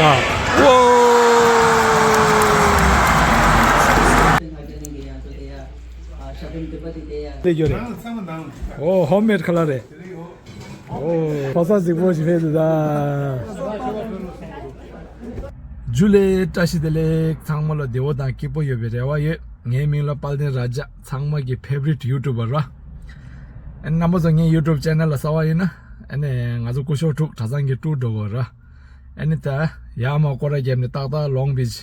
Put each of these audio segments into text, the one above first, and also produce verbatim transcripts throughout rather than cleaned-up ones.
ཨ། ཨོ། དེ་ཡོད་རེད། ཨོ། ཧོམ་མེད་ཁ་ལག་རེད། ཨོ། ཕོ་གསར་གཟིགས་པོ་ཞིག་ཕེབས་འདུག་ད། ཇུ་ལེ། བཀྲ་ཤིས་བདེ་ལེགས། ཚང་མ་ལ་བདེ་པོ་དང་སྐྱིད་པོ་ཡོད་པའི་རེ་བ་ཡོད། ངའི་མིང་ལ་དཔལ་ལྡན་ར་ཇ། ཚང་མ་གི་ཕེབ་རིཊ་ཡུ་ཊུབ་པར་ར། ཨ་ནི་རྣམ་པ་ཚོ་ངའི་ཡུ་ཊུབ་ཅེ་ནལ་ལ་གསར་པ་ཡིན་ན། ཨ་ནི་ང་ཚོ་སྐུ་ཞབས་ཕྲུག་གྲྭ་ཚང་གི་ཕྲུ་གུ་འགྲོ་དགོས་ར། ཨ་ནི་ད་ཡར་མར་སྐོར་ར་བརྒྱབ་ནས་ཏག་ཏག་ལོང་བིཆ་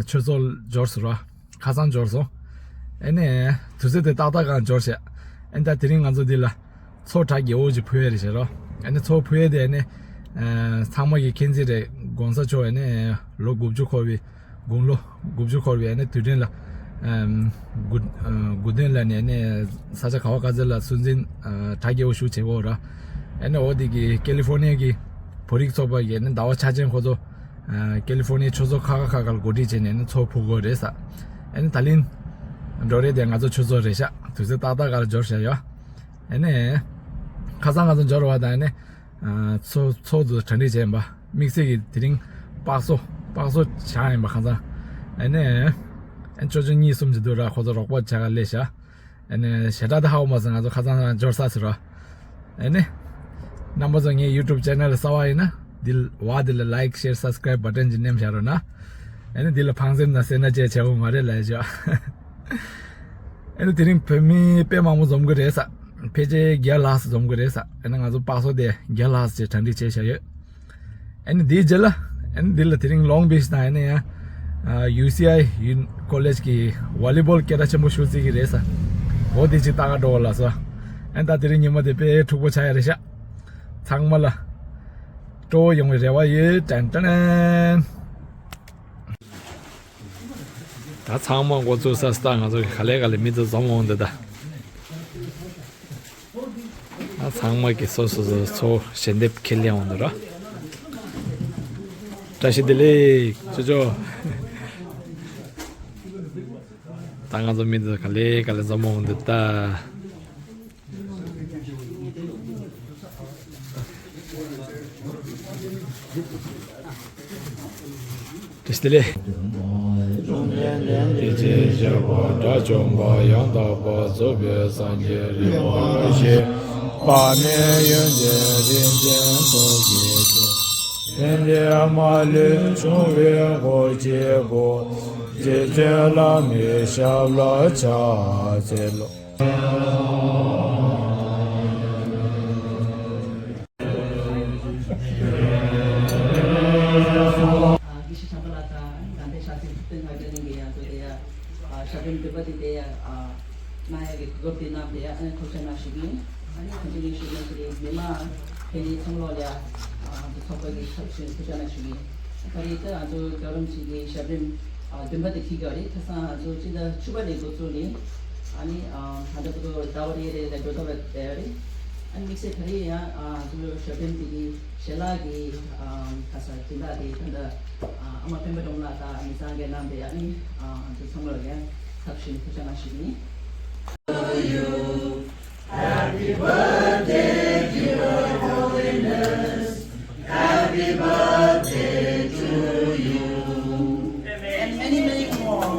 ཆོས་ཚོགས་འབྱོར་སོང་ར། ཁ་སང་འབྱོར་སོང་། ཨ་ནི་དུས་ཚོད་དེ་ཏག་ཏག་གང་འབྱོར་ཤག་ཨ་ནི་ད་དེ་རིང་ང་ཚོ་འདི་ལ་ཚོགས་གྲ་རྒྱས་པོ་ཅིག་ཕུལ་ཡ་རེད་ཤག་ར། ཨ་ནི་ཚོགས་ཕུལ་ཡ་དེ་ཨ་ནི་ཚང་མ་གི་མཁྱེན་གསལ་རེད། གོང་ས་མཆོག་ཨ་ནི་ལོ་དགུ་བཅུ་འཁོར་བའི་དགུང་ལོ་དགུ་བཅུ་འཁོར་བའི་ཨ་ནི་དུས་དྲན་ལ། ཨམ། དགུ་ཨ་དགུ་སྟོན་ལ་ནས་ཨ་ནི་ས་ཆ་ག་བ་ག་ཚོད་ལ་སྲུང་བརྩི་ཨ་གྲ་རྒྱས་པོ་ཞིག་བྱེད་ཀྱི་ཡོད་ར། ཨ་ནི་འོ་དེ་གི་ཀེ་ལི་ཧྥོར་ནི་ཡ་གི་བོད་རིགས་ཚོགས་པ་གི་ཨ་ནི་ཟླ་བ་འཆར་ཅན་ཁོ་ཚོ་ཨ་ཀེ་ལི་ཧྥོར་ནི་ཡའི་ཆོས་ཚོགས་ཁག་ཁག་ཁག་ཁག་ལ་གོ་སྒྲིག་བྱས་ནས་ཨ་ནི་ཚོགས་ཕུལ་གྱི་ཡོད་རེད་ས། ཨ་ནི་ད་ལན་འགྲོ་རེས་དེ་ང་ཚོ་ཆོས་ཚོགས་རེད་ཤག་དུས་ཚོད་ཏག་ཏག་ག་ལ་འབྱོར་ཤག་ཡ། ཨ་ནི། ཁ་སང་ང་ཚོ་འབྱོར་བ་དང་ཨ་ནི། ཨ་ཚོགས་ཚོགས་འདུ་གྲ་སྒྲིག་བྱས་ཡིན་པ། དམིགས་བསལ་གྱི་དེ་རིང་པགས་བཟོ་པགས་བཟོ་བྱ་ཡིན་པ་ཁ་སང་། ཨ་ནི། ཨ་ཅོ་ཅོ་གཉིས་གསུམ་ཅིག་འདུག་ར། ཁོ་ཚོ་རོགས་པ་བྱ་ག་སླེབས་ཤག་ཨ་ནི་ཞེ་དྲག་དེ་ཧ་གོ་མ་སོང་། ང་ཚོ་ཁ་སང་འབྱོར་ས་ཟེར་ར། ཨ་ནི། རྣམ་པ་ཚོ་ངའི་ཡུ་ཊུབ་ཅེ་ནལ་གསར་པ་ཡིན་ན་འདི་བ་འདི་ལ་ལའིཀ་ཤེར་སབ་སི་ཀ་རའིབ་བ་ཊན་ཅིག་མནན་བཞག་རོགས་གནང་། ཨ་ནི་འདི་ལ་ཕངས་སེམས་དང་སེར་སྣ་བཅས་བྱེད་དགོས་མ་རེད་ལབ་ཡ་ཅིག་ཨ་ནི་དེ་རིང་བོད་མི་དཔེ་མང་པོ་འཛོམས་ཀྱི་རེད་ས། ཕལ་ཆེར་བརྒྱ་ལྷག་ཙམ་འཛོམས་ཀྱི་རེད་ས། ཨ་ནི་ང་ཚོ་པགས་བཟོ་དེ་བརྒྱ་ལྷག་ཙམ་གྲ་སྒྲིག་བྱས་བཞག་ཡོད། ཨ་ནི་དེའི་རྗེས་ལ་ཨ་ནི་འདི་ལ་དེ་རིང་ལོང་བིཆ་དང་ཨ་ནི་ཡང་ཡུ་སི་ཨའི་ཡུ་ཀོ་ལེཇ་གི་ཝོ་ལི་བོལ་སྐད་གྲགས་ཆེན་པོ་ཞིག་རྩེ་གི་རེད་ས། འོ་དེ་ཅིག་ལྟ་ག་འགྲོ་བ་ལ་ས། ཨ་ནི་ད་དེ་རིང་ཉི་མ་དེ་དཔེ་འཁྲུག་པོ་ཆགས་ཡ་རེད་ཤག་ཚང་མ་ལ་སྤྲོ་བོ་ཡོང་བའི་རེ་བ་ཡོད། ཏན་ཏན། ད་ཚང་མ་འགོ་བཙུགས་ས་སྟག་ང་ཚོ་ག་ལེ་ག་ལེ་མི་ཚོ་འཛོམས་འོང་འདི་ད། ད་ཚང་མ་གི་སོ་སོ་སོ་ཚོ་ཞལ་འདེབས་ཁས་ལེན་འོང་འདུག་ར། བཀྲ་ཤིས་བདེ་ལེགས་ཅོ་ཅོ། ད་ང་ཚོ་མི་ཚོ་ག་ལེ་ག་ལེ་འཛོམས་འོང་འདུག་ད། བཀྲ་ཤིས་བདེ་ལེགས། བཅོམ་ལྡན་འདས་ཐེག་ཆེན་ཤེས་རབ་དགྲ་བཅོམ་པ་ཡང་དག་པར་རྫོགས་པའི་སངས་རྒྱས་རིན་པོ་ཆེ། དཔག་མེད་ཡོན་ཏན་རིན་ཆེན་ཚོགས་ཀྱི་སྟེང་། ལྷན་ཅིག་མ་ལུས་འབྱུང་བའི་འཁོར་གྱིས་བསྐོར། རྗེ་བཙུན་བླ་མའི་ཞབས་ལ་ཕྱག་འཚལ་ལོ། ཡེ་ཤེས་བྱམས་པ་ལགས་དང་དགའ་ལྡན་ཤར་རྩེ་ཐུབ་བསྟན་དགའ་ལྡན་གླིང་གི་ཡང་ཚོ་དེ་ཡ་ཞབས་རིམ་བདུན་པ་དེ་དེ་ཡ་གནང་ཡ་གི་གོ་སྐབས་དེ་གནང་བ་དེ་ཡ་ཨ་ནི་ཐུགས་རྗེ་གནང་ཞུ་གི་ཡིན། ཨ་ནི་ཐུགས་རྗེ་གནང་ཞུ་གི་ཡིན། མི་མང་ཕེབས་མཁན་ཚང་མ་ལ་ཡ་ང་ཚོ་ཚོགས་པ་གི་ཚབ་བྱས་ཐུགས་རྗེ་གནང་ཞུ་གི་ཡིན། ད་རེས་ད་ང་ཚོ་རྒྱལ་བ་རིན་པོ་ཆེ་གི་ཞབས་རིམ་བདུན་པ་དེ་འཁེལ་གྱི་རེད། ཁ་སང་ང་ཚོ་སྤྱི་ཟླ་བཅུ་པ་ནས་འགོ་བཙུགས་ནས་ཨ་ནི་ད་ལྟ་བར་དུ་ཟླ་བ་རེ་རེ་ལ་འགྲོ་ཐུབ་པ་བསྡད་ཡོད་རེད། ཨ་ནི་དམིགས་བསལ་ད་རེས་ཡང་ང་ཚོ་ཞབས་རིམ་དེ་གི་ཞལ་ལག་གི་ཁ་ས་སྦྱིན་བདག་དེ་ད་ལྟ་ཨ་མ་སྤེན་པ་སྒྲོལ་མ་ལགས་དང་མི་ཚང་གིས་གནང་བས་ཨ་ནི་ང་ཚོ་ཚང་མ་ལ་ཡང་ཚབ་ཞུས་ནས་ཐུགས་རྗེ་གནང་ཞུ་གི་ཡིན། Happy birthday, dear holiness. Happy birthday to you. And many, many more.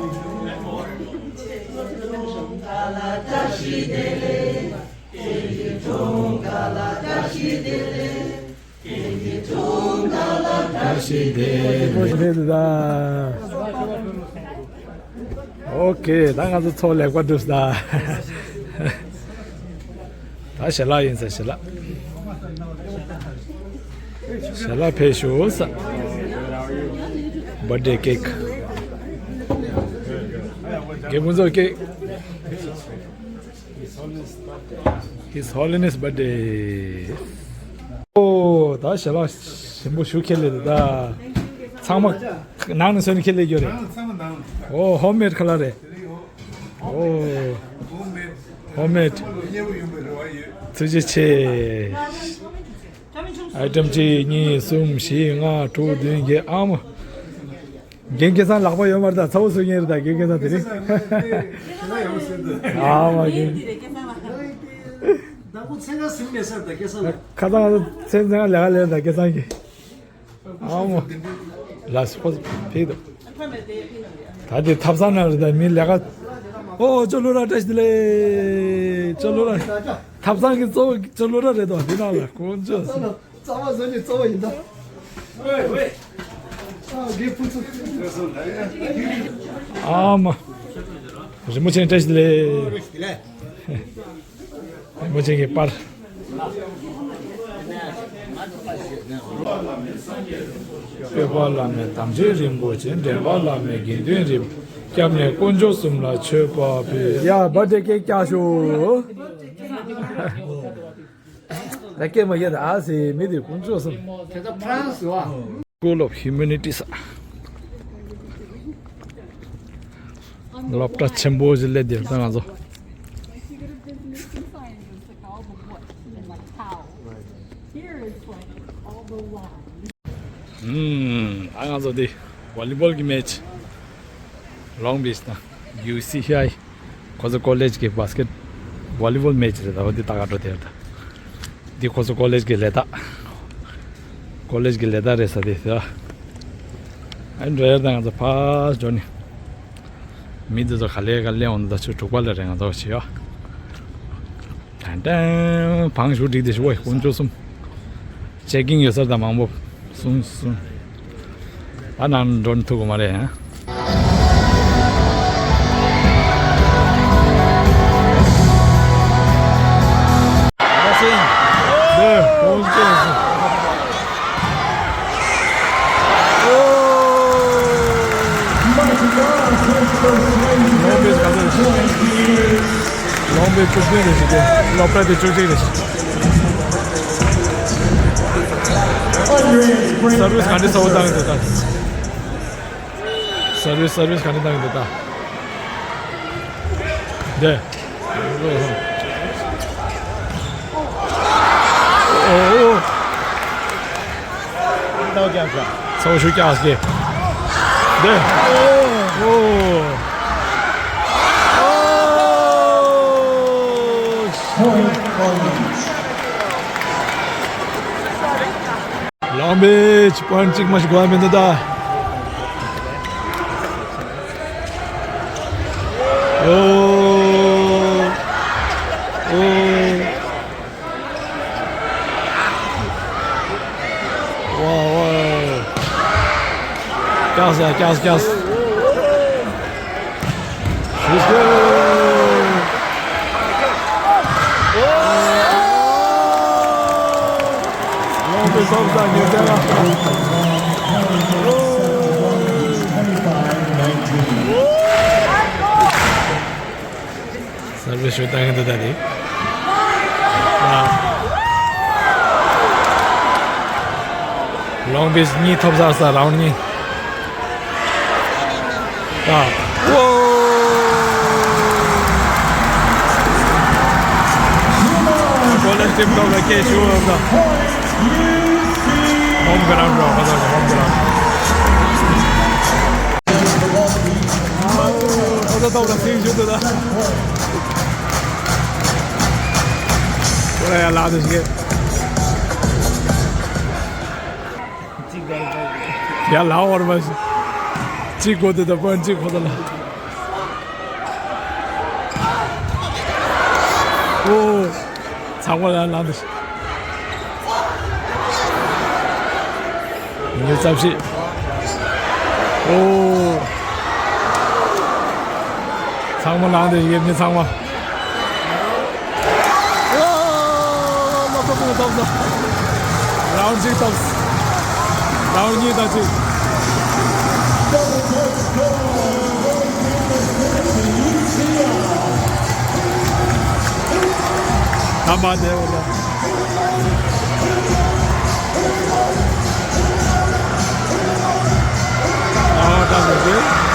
ཨོ་ཁེ། ད་ང་ཚོ་ཚོགས་ལེགས་པར་གྲུབ་ད། ད་ཞལ་ལག་ཡིན་ས། ཞལ་ལག་ཞལ་ལག་ཕེབས་ཤོག་ས། བར་ཐ་ཌེ་ཀེག་རྒན་ཕུན་ཚོགས་ཀེག His Holiness birthday. ཨོ། ད་ཞལ་ལག་ཞིམ་པོ་ཞིག་ཁྱེར་སླེབས་འདུག་ད། ཚང་མ་ནང་ནས་བཟོས་ནས་ཁྱེར་སླེབས་ཡོད་རེད། ཨོ། ཧོམ་མེད་ཁ་ལག་རེད། ཨོ། ཧོམ་མེད། ཐུགས་རྗེ་ཆེ། ཨའི་ཊེམ་གཅིག་གཉིས་གསུམ་བཞི་ལྔ་དྲུག་བདུན་བརྒྱད་ཨ་མ། རྒན་སྐལ་བཟང་ལག་པ་ཡོད་མ་རེད་ད། ཚ་བོ་བཟོ་མཁན་རེད་ད། རྒན་སྐལ་བཟང་དེ་རིང་། ཨ་མ་རྒན། ཁ་སང་ང་ཚོ་མཚན་ཚང་ལས་ཀ་ལས་ད་སྐལ་བཟང་གིས། ཨ་མོ། ལགས་སོ། ཕེབས་འདུག་ད་དེ་ཐབ་ཚང་ནང་རེད། ད་མི་ལས་ཀ། ཨོ་ཅོ་ལོ་ར་བཀྲ་ཤིས་བདེ་ལེགས། ཅོ་ལོ་ར། ཐབ་ཚང་གི་གཙོ་བོ་ཅོ་ལོ་ར་རེད་དོ། དེ་ནང་ལ་དཀོན་མཆོག་གསུམ། རྩ་བ་བཟོ་ནི་གཙོ་བོ་ཡིན་ད། ཨ་མ། རིན་པོ་ཆེ་བཀྲ་ཤིས་བདེ་ལེགས། རིན་པོ་ཆེ་གི་པར། སྤོས་པ་བླ་མེད་དམ་ཆོས་རིན་པོ་ཆེ། འདྲེན་པ་བླ་མེད་དགེ་འདུན་རིན། སྐྱབས་གནས་དཀོན་མཆོག་གསུམ་ལ་མཆོད་པ་ཕུལ། ཡ་བར་ཐི་ཌེ་ཀེག་བཀྱག་ཤོག་ད་སྐད་མ་རྒྱག་ད། ཨ་ཙི། མི་དེ་དཀོན་མཆོག་གསུམ། དེ་ཚོ་ཕ་རན་སི་བ། School of Humanities། སློབ་གྲྭ་ཆེན་པོ་ཞིག་སླེབས་དེ་ད་ང་ཚོ། ཨུམ། ཨ་ང་ཚོ་དེ་ཝོ་ལི་བོལ་གི་མེ་ཆི། Long Beach དང་། ཡུ་སི་ཨའི། ཁོ་ཚོ་ཀོ་ལེཇ་གི་བྷ་སི་ཀེཊ་ཝོ་ལི་བོལ་མེ་ཆི་རེད། ད་བ་འདི་ལྟ་ག་འགྲོ་དེ་རེད་ད། འདི་ཁོ་ཚོ་ཀོ་ལེཇ་གི་ལས་རྟགས། ཀོ་ལེཇ་གི་ལས་རྟགས་རེད་ས་དེ་ཟེར། ཨ་འགྲོ་ཡར་ད་ང་ཚོ་ཕར་འགྲོ་ནི། མི་འདི་ཚོ་ག་ལེ་ག་ལེ་འོང་ད་ཆུ་དྲུག་པ་ལ་རེད། ང་ཚོ་བྱེད་ཡོ། ཏན་ཏན་བང་ཞུ་འགྲིག་དེ་ཞུ་བ་དཀོན་མཆོག་གསུམ། ཅེག་ཀིང་ཡོད་སར་ད་མང་པོ། སུང་སུང་། ཨ་ནང་འགྲོ་ཐུབ་གི་མ་རེད་ཧ། Long Beach བཅུ་བདུན་རེད་ཞིག་སྟེ། སློབ་གྲྭ་དེ་བཅུ་གཅིག་རེད་ཞིག་སར་བིས་ག་འདྲ་གསལ་པོ་བཏང་གི་འདུག་ད། སར་བིས་སར་བིས་ག་འདྲ་བཏང་གི་འདུག་ད། འདི། ཨོ། ཚ་བོ་ཤུགས་རྒྱག་སྐད། འདི། ཨོ། ཨོ། Long Beach པོའིན་ཊི་གཅིག་མ་ཞིག་གོ་ཡ་མི་འདུག་ད། ཨོ། ཨོ། ཝའོ། ཀྱག་ས་ཀྱག་ས་ཀྱག་ས། ཤུགས་ཆེ། ལོང་པའི་སོབ་ས་ཉེ་ཚན་ལ། སར་བིས་ཤོད་ད་གིན་འདུག་ད་དེ། ལོང་བིཆ་གཉིས་ཐོབ་ས་ས་རའུན་གཉིས། ད། ཨོ། ཀོ་ལེཇ་ཊིམ་ཐོག་ལ་སྐད་ཞུ་འོང་ད། ཧོམ་གྷ་རའུན་རོགས་ཁ་ཐག་ཧོམ་གྷ་རའུན། ཨོ། ཁོ་ཚོ་ཐོག་ལ་སིང་ཞུ་འདུག་ད། ཁོ་ར་ཡ་ལག་ཏུ་ཞིག་ཡ་ལག་བར་མ་ཞིག་གཅིག་གོ་དུ་ད་པོན་གཅིག་གོ་དུ་ལ། ཨོ། ཚང་མ་ལ་ལངས་འདུག་ཉི་ཤུ་རྩ་བཞི། ཨོ། ཚང་མ་ལངས་འདུག་ཡེ་མི་ཚང་མ། ཨོ། ལོ་ཀོ་ཏུ་ཐོབ་སོང་། རའུན་གཅིག་ཐོབ་སོང་། རའུན་གཉིས་དང་གཅིག་ད་མ་བསྡད་པ་ལ། ཨ་ད་མ་བསྡད།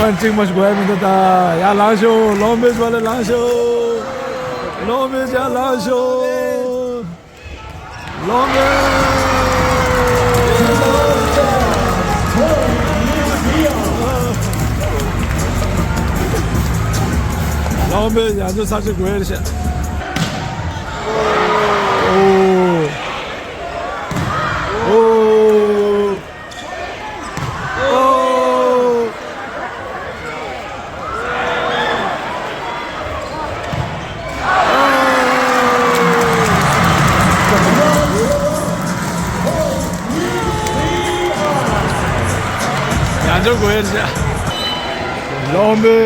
པོན་གཅིག་མ་ཞིག་གོ་ཡ་མི་འདུག་ད། ཡ་ལངས་ཤོག་ལོང་བིཆ་བ་ལ་ལངས་ཤོག་ལོང་བིཆ་ཡ་ལངས་ཤོག་ལོང་མེ། ལོང་མེ་ཡང་ཚོ་ས་ཆ་དགོས་རེད་ཤག་ཨོ། ཨོ། ཨོ། ཡང་འཇོག་དགོས་ཡ་ལོང་མེ།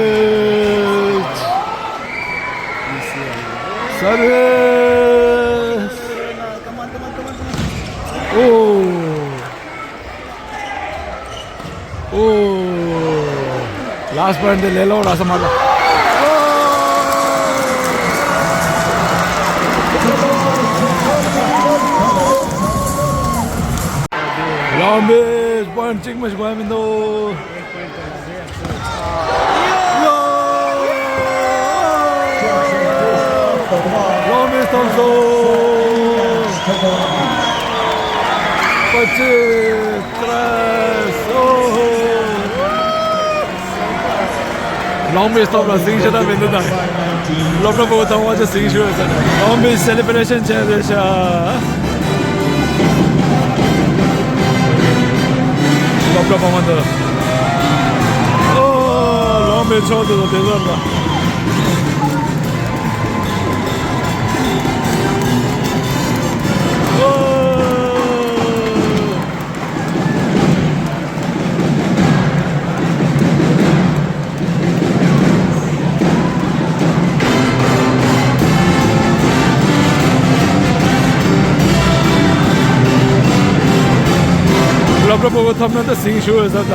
ས་རེད། ཨོ། ཨོ། ལཱསི་པོའིན་ཊི་དེ་ལས་སླ་པོ་རག་ས་མ་རེད། ལོང་མེ། པོའིན་ཊི་གཅིག་མ་ཞིག་གོ་ཡ་མི་འདུག་ལོང་མེ་སྟོན་སོང་། པ་ཅི། ཀྲེས། ཨོ། ལོང་མེ་སྟོབས་ལ་སིང་ཤ་ད་མི་འདུག་ད། སློབ་གྲྭ་པོ་དང་བ་ཅི་སིང་ཤུ་ཡོད་ཟེར། ལོང་མེ་སེ་ལི་བྷི་རེ་ཤན་བྱས་རེད་ཤག་སློབ་གྲྭ་པོ་མ་འདུག་ཨོ། ལོང་མེ་ཕྱོགས་དེ་ཚོ་དེ་ཚོ་ལ། ཨོ། སློབ་གྲྭ་པོ་གོ་ཐོབ་ན་ད་སིང་ཤུ་ཡོད་ས་ད།